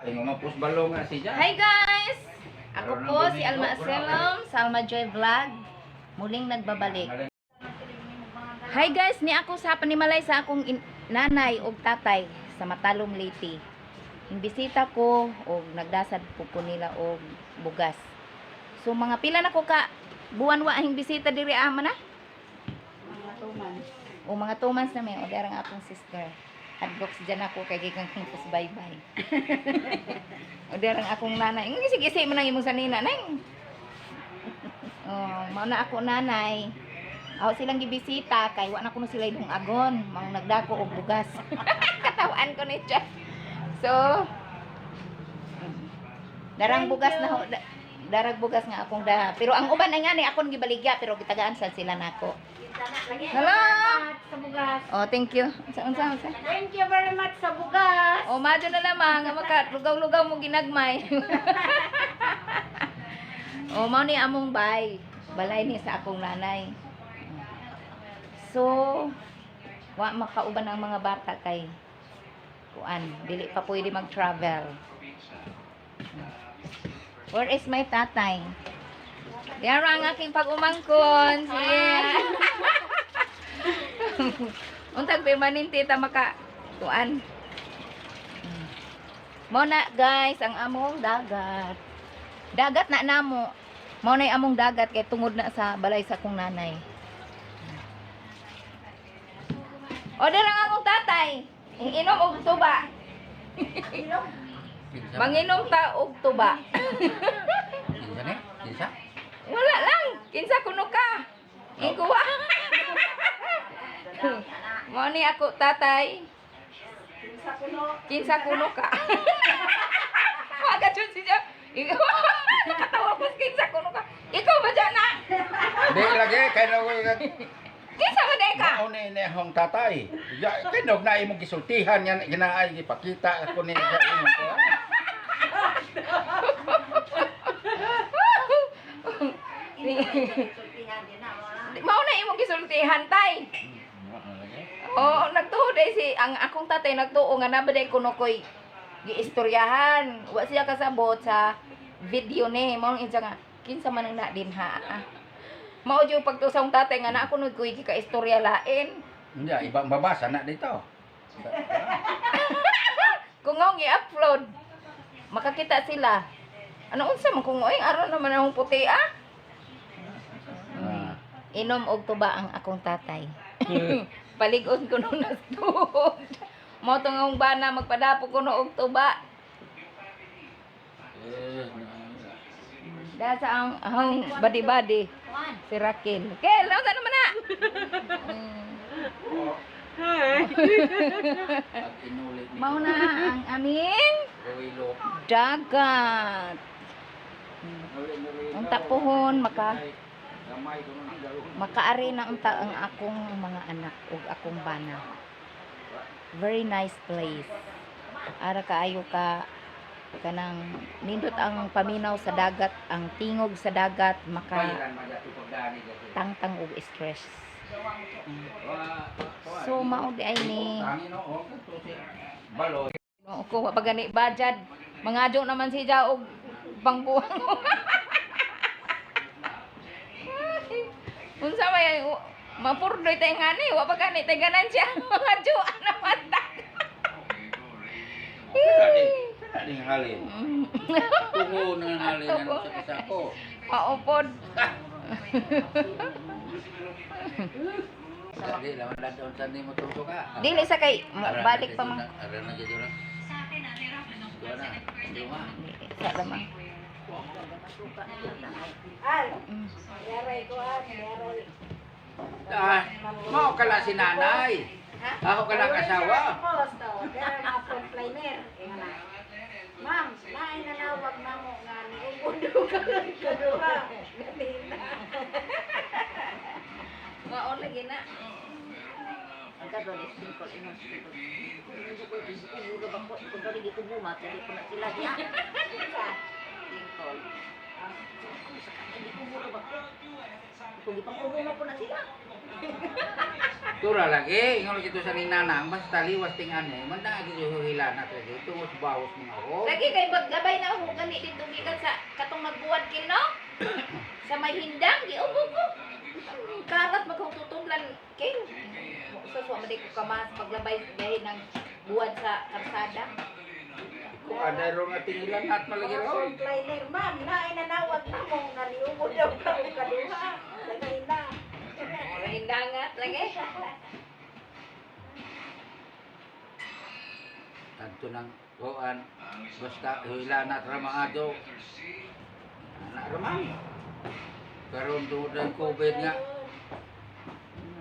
Ay, nga mapusbalo nga siya. Hi guys! Ako po si Alma Aselom sa Alma Joy Vlog. Muling nagbabalik. Hi guys, ni ako sa panimalay sa akong nanay og tatay sa Matalom, Leyte. Imbisita ko og nagdasad po ko nila og bugas. So mga pila na ko ka buwan wa ang bisita diri ama na? Mga 2 months. O mga 2 months na may o ang akong sister. Adbox dyan ako kay gikan kong bye bye. O ang akong nanay. Ang gisig-gisig mo nang imong sanina nang. Oh, mao na ako nanay. Ako silang gibisita kay wa na kuno sila idong agon, mang nagdako og bugas. Katawaan ko ni siya. So, darang bugas na ho, darag bugas nga akong daha. Pero ang uban ay nga ni akong gibaligya pero gitagaan sad sila nako. Hello. Sa bugas. Oh, thank you. Unsa unsa unsa? Thank you very much sa bugas. Oh, madyo na lamang nga maka lugaw-lugaw mo ginagmay. Oh, mao ni among bay. Balay ni sa akong nanay. So, wa makauban ang mga bata kay kuan, dili pa pwede mag-travel. Where is my tatay? Yara ang aking pag-umangkon. Siya. Untag permanente ta maka kuan. Mao na guys ang among dagat. Dagat na namo. Mao na among dagat kay tungod na sa balay sa akong nanay. O ang akong tatay. Inom og tuba. Manginom ta og tuba. Kinsa ni? Kinsa? Wala lang. Kinsa kuno ka? Ikuha. Mao ni ako tatay. Kinsa kuno ka? Waga jud siya. Nakatawa ko kinsa kuno ka. Ikaw ba dyan na? Di lagi kay na Kinsa ba day ka? Mao ni ni akong tatay. Ya kinog na imong gisultihan nga ginaay gipakita ako ni sa imong ko. Mao na imong gisultihan tay. Oo, nagtuo day si ang akong tatay nagtuo nga na ba day kuno koy giistoryahan. Wa siya kasabot sa video ni mao ang insa nga kinsa man ang na din ha. Ah. Mao jud pagtuo sa akong tatay nga na ako nun koy gikaistorya lain. Hindi, ibang babasa na dito. Kung nga i-upload makakita sila. Ano unsa man kung oy aron naman akong puti ah. Ah. Inom og tuba ang akong tatay. Palig-on ko nung nastuod. Mao tong akong bana magpadapo ko no og tuba. Eh, Dahil sa ang ang badi-badi si Raquel. Kel, unsa naman na? Pag inulit ni Mao na ang aming Ruilo. dagat. Ang tapuhon, Gamay ko nang galon. Makaari na unta ang akong mga anak ug akong bana. Very nice place. Ara kaayo ka kanang nindot ang paminaw sa dagat, ang tingog sa dagat maka Bayaran man dato pagdani dito. tangtang og stress. So mao di ay ni Tangin oh, kato si Baloy. No, ko wa pa gani bajad. Mangadyo naman siya og pangbuwang. Unsa may mapurdoy tay ngani, wa pa gani tay ganansya. Mangadyo naman ta. Kana ding halin. Tungo nang halin ano sa kasako. Maupod. Dali lawan dadon sa nimo tuto ka. Dili sa kay balik pa man. Ara na jud lang. Duha na. Duha. Sa lamang. Al, yaray ko ah, yaray. Ah, mao kala si nanay. Ako kala ang asawa. Post, oh, there mga frontliner. Inga na. Ma'am, naay nanawag na mo nga niubudo ka lang kaduha. Ganina. Mao lagi na. Ang karon is singkol ingon singkol. Hindi ko ubo ba ko kung dali ko buma dali ko na sila diha. Singkol. Sa kanya, di ko ba? Kung ipang-ubo mo po na sila. Tura lagi, ingon lagi to sa ning nanang, basta liwas ting ane, man na gitu hilana lagi tungod sa bawas mga ako. Lagi kay maglabay na ako gani dito gikan sa katong magbuwad kin no. Sa may hindang giubo ko. Ang karat magkong tutunglan kin. Sa so man ko kamas paglabay gahi ng buwad sa karsada. Kung aday ro nga tingilan at malagi Mga ro. frontliner, ma'am, naay nanawag na mo nga niubo daw ka og kaduha. Dagay na. Wala hindangat lagi. Tanto nang kuan basta hilana ra mga do. Ana ra man. Karon tungod ng COVID nga,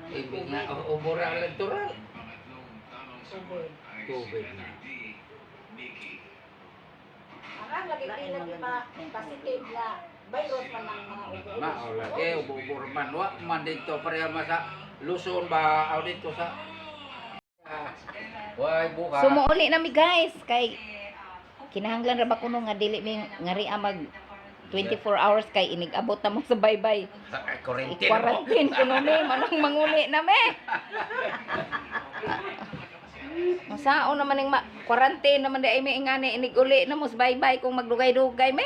ibig nga ubo ra lang tural. COVID na. Ang lagi lagi pa positive na virus man ang mga ubo. Mao lagi ubo-ubo ra man wa man dito pareha man sa Luzon ba aw dito sa. Ah, way buka. Sumuuli na mi guys kay kinahanglan ra ba kuno nga dili mi ngari mag 24 hours kay inig-abot na mo sa baybay. Ay, quarantine mo. I-quarantine kuno mi manang manguli na mi. Masaon naman ning ma quarantine naman di ay mi ingani inig-uli na mo sa baybay kung magdugay-dugay mi.